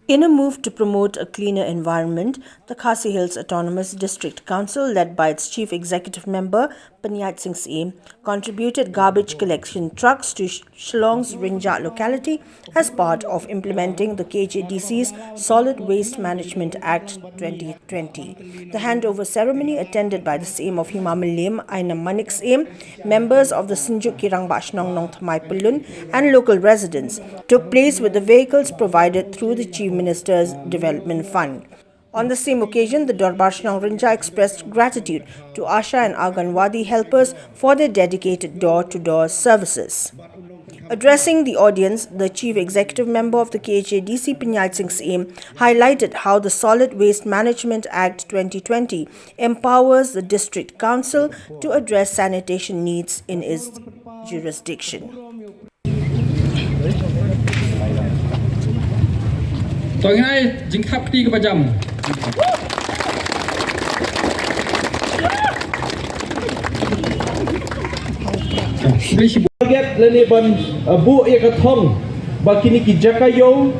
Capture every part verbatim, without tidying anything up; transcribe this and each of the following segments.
In a move to promote a cleaner environment, the Khasi Hills Autonomous District Council, led by its Chief Executive Member Pynïaid Singh Syiem, contributed garbage collection trucks to Sh- Shillong's Rynjah locality as part of implementing the K H A D C's Solid Waste Management Act twenty twenty. The handover ceremony, attended by the Syiem of Hima Mylliem, Ainam Manik Syiem, members of the Synjuk ki Rangbah Shnong Nongthymmai Pyllun, and local residents, took place with the vehicles provided through the Chief Minister's Development Fund. On the same occasion, the Dorbar Shnong Rynjah expressed gratitude to ASHA and Anganwadi helpers for their dedicated door-to-door services. Addressing the audience, the Chief Executive Member of the K H A D C, Pynïaid Singh Syiem, highlighted how the Solid Waste Management Act twenty twenty empowers the District Council to address sanitation needs in its jurisdiction. To ngin ai jingthap kti kaba jam. Target lane ban, uh, buh ïa ka thong ba kine ki jaka ïew,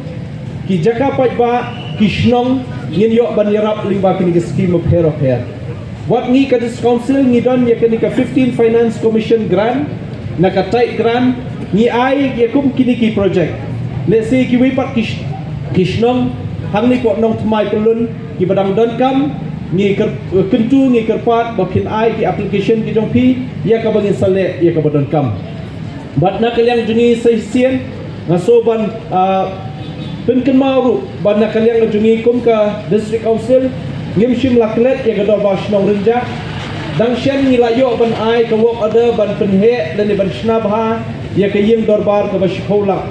ki jaka paidbah, ki shnong ngin ïoh ban ïarap lyngba kine ki skim bapher bapher. Wat ngi ka District Council ngi don ïa kane ka fifteen Finance Commission grant, na ka tied grant, ngi ai ïa kum kine ki project. Lehse kiwei pat ki sh- ki shnong hangne hapoh Nongthymmai Pyllun kiba dang donkam, ngi kyr- kyntu, ngi kyrpad ba phin ai ki application ki jong phi ïa kaba ngin sa leh ïa kaba donkam. Bad na ka liang jong ngi sa shisien nga sngewbha ban, ah, pynkynmaw ruh ba na ka liang jong ngi kum ka District Council ngim shym la klet ïa ka Dorbar Shnong Rynjah. Dang shen ngi la ïoh ban ai ka work order ban pynheh lane ban shna bha ïa ka ïing dorbar kaba shiphew lak.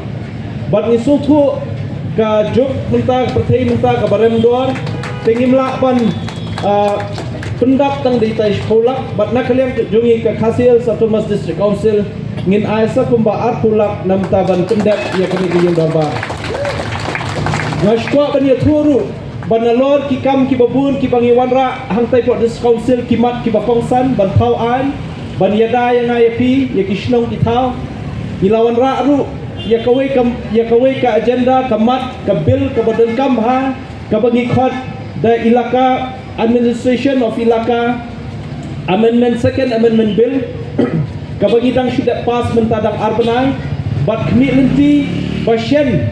Bad ngi sngewthuh ka juk mynta, ka pyrthei mynta kaba rem dor, te ngim lah ban, ah, pyndap tang da itai shiphew lak. Bad na ka liang jong ngi ka Khasi Hills Autonomous District Council ngin ai sa kumba arphew lak na mynta ban pyndep ïa kane ka ïing dorbar. Nga sngewkwah ban ïathuh ruh ba nalor ki kam kiba bun kiba ngi wanrah hangtai hapoh District Council, ki mat kiba kongsan ban thaw aiñ, ban ïada ïa nga ïa phi, ïa ki shnong ki thaw. Ngi la wanrah ruh ïa kawei ka, ïa kawei ka agenda, ka mat, ka bill kaba donkam bha, kaba ngi khot the Elaka, Administration of Elaka Amendment, Second Amendment Bill, kaba ngi dang shu dep pass mynta dang ar bnai, bad khmih lynti ba shen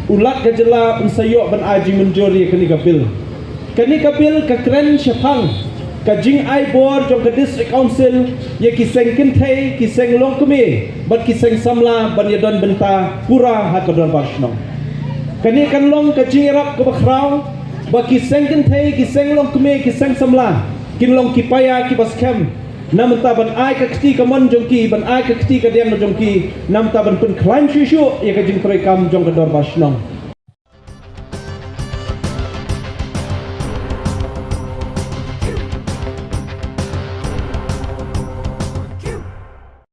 u Lat ka jylla un sa ïoh ban ai jingmynjur ïa kane ka bill. Kane ka bill ka kren shaphang ka jingai bor jong ka District Council ïa ki seng kynthei, ki seng longkmie bad ki seng samla ban ïadon bynta pura ha ka dorbar shnong. Kane kan long ka jingïarap kaba khraw ba ki seng kynthei, ki seng longkmie, ki seng samla kin long ki paia kiba skhem na mynta ban ai ka kti kamon jong ki, ban ai ka kti kadiang jong ki na mynta ban pynkhlaiñ shuh shuh ïa ka jingtrei kam jong ka dorbar shnong.